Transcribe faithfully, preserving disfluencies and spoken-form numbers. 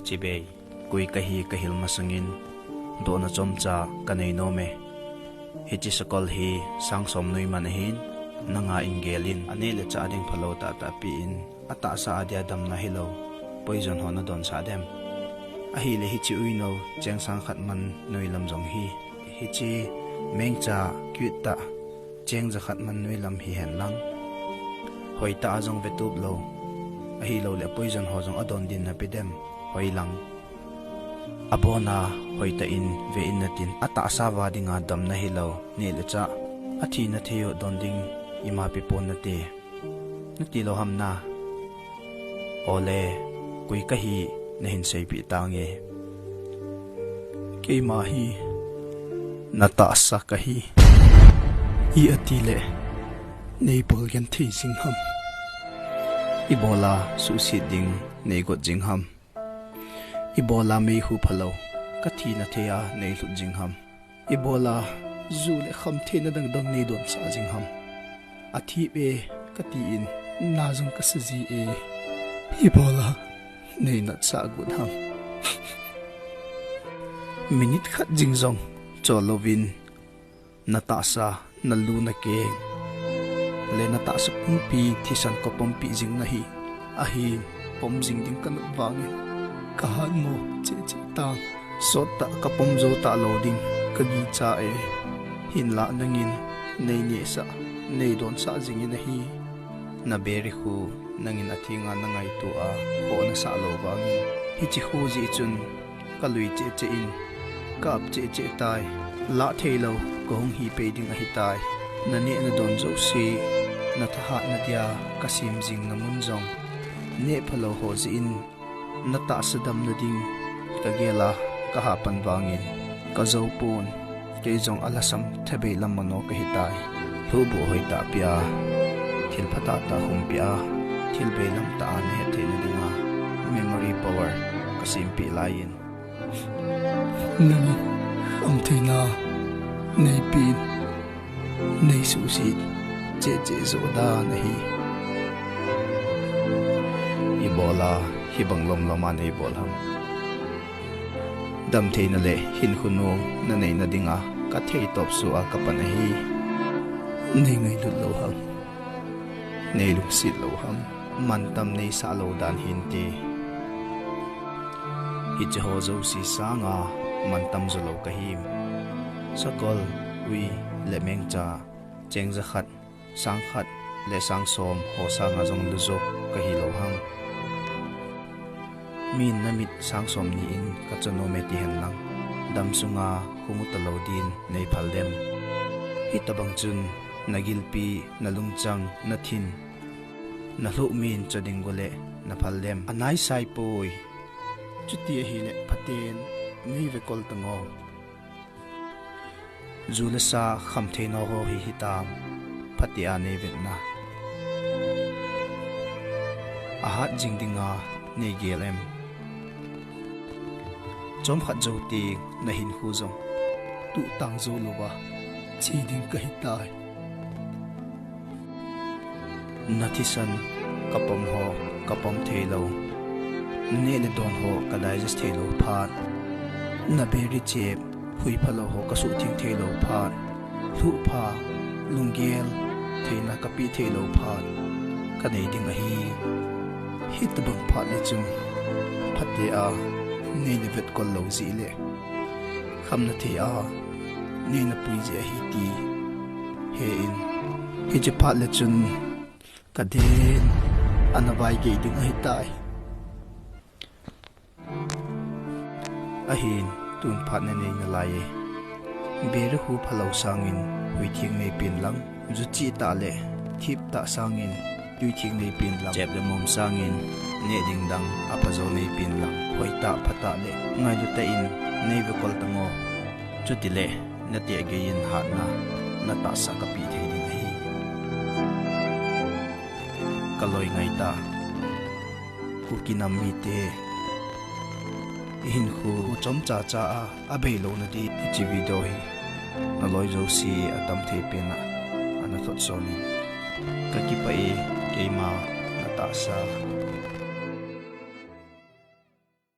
Chibai, koi kahi kahil masangin, dohna chomcha kanei nom e. Hiche sakol hi sang som nuiman ahin, nanga in gelin, aneh le chah ding phalou tahtah pen, atahsa a dia damna hilou, poison ho nadonsah dem? Ahile hiche uinou, cheng sang khat man nuilam jong hi, hiche mengcha cute tah, cheng jakhat man nuilam hihen lang. Hoitah a jong vetup lou, ahilouleh poison ho jong adon din nape dem? Hoilang. Abona hoitah in ve in natin, atahsa va dinga damna hilou, neh le chah, athina thei u don ding ima pe pon nate. Nati lou ham na? Ole, koi kahi nahin seipeh tange. Keima hi natahsa kahi. Iti le, nei bol genthei jing ham? Ibola suhset ding nei got jing ham? Ibola meikhu phalou, kathina thei a nei lhut jing ham? Ibola ju le khamtheina dang dang nei donsah jing ham? Athip e katin, na jong kasa ji e. Ibola nei natsah got ham? Minute khat jing jong chol louvin, natahsa, nalu nakeng le natahsa pumpi thisan kapom peh jing nahi. Ahin, pom jing ding kanop vangin, kahat mo cheh cheh tan. Sottah kapom jou talou ding kagicha e. Hinlah nangin nei nehsah, nei donsah jingin ahi. Naberi khu nangin athenga nangaito a, khoh nasah lou vangin, hiche khu jeh chun kalui cheh cheh in, ka-ap cheh cheh tai. Lah theilou kahung hi pei ding ahitai. Naneh nadon jouse, nathahatna dia kasem jing namun jong, neh phalou ho jeh in, natahsa damna ding kagel a kahapan vangin, kajou pon, kei jong alhasam thabei lam mano kahitai. Lhuhbuh hoitah pea, thil phatah tah humpeh a, thil beilam tah a nahet theina dinga memory power kasempeh laiyin, nangin khamtheina neipen, nei suhset cheh cheh joh dan ahi. Ibola hibang lomlom a nei bol ham? Damtheina le hinkho nom naneina dinga kathei topsuh a kapan ahi. Nei ngailut lou ham? Nei lungset lou ham? Mantam neisah lou dan hinte. Hiche ho jouse sanga mantam jo lou kahim. Sakol, ui, le mengcha, cheng jakhat, sang khat le sang som ho sanga jong lujo kahilou ham? Min namit sang somni in kacho nom e tihen lang, damsunga hung u talou din neiphal dem? Hitobang chun nagilpi, nalungchang, nathin, nalhuh min cho ding gole naphal dem? Anaisai poi. Chuti ahile phaten neive kol tango. Ju le sa khamtheina ho hi hitam, phatea neivetna? Ahat jing dinga neigel em? Chomkhat jou teng nahinkho jong tuhtang jou louva che ding kahitai. Nathisan kapom ho kapom theilou, naneh le don ho ka digest theilou phat, naberi chep, huiphalou ho kasuhtheng theilou phat, lhuhpha, lunggel, theina kapeh theilou phat kanei ding ahi. Hitobang phat le chun phatea neina vetkol lou jeh le khamna thei a neina pui jeh ahi ti he in, hiche phat le chun kaden ana vaigei ding ahitai. Ahin, tun phat nanei nalai e. Beri khu phalou sangin huitheng neipen lang, ju chehtah le thiptah sangin tuitheng neipen lang, chep le mom sangin neh ding dang aphajo neipen lang, hoitah phatah le ngailutah in neive kol tango. Chutile nateh geiyin hatna natahsa kapeh thei ding ahi. Kaloi ngaita Kuki nam mite, ihinkho chomcha cha a abeilouna di hiche video hi naloi jouse atam thei pen a ana thot sonin. Kakipah e, keima natahsa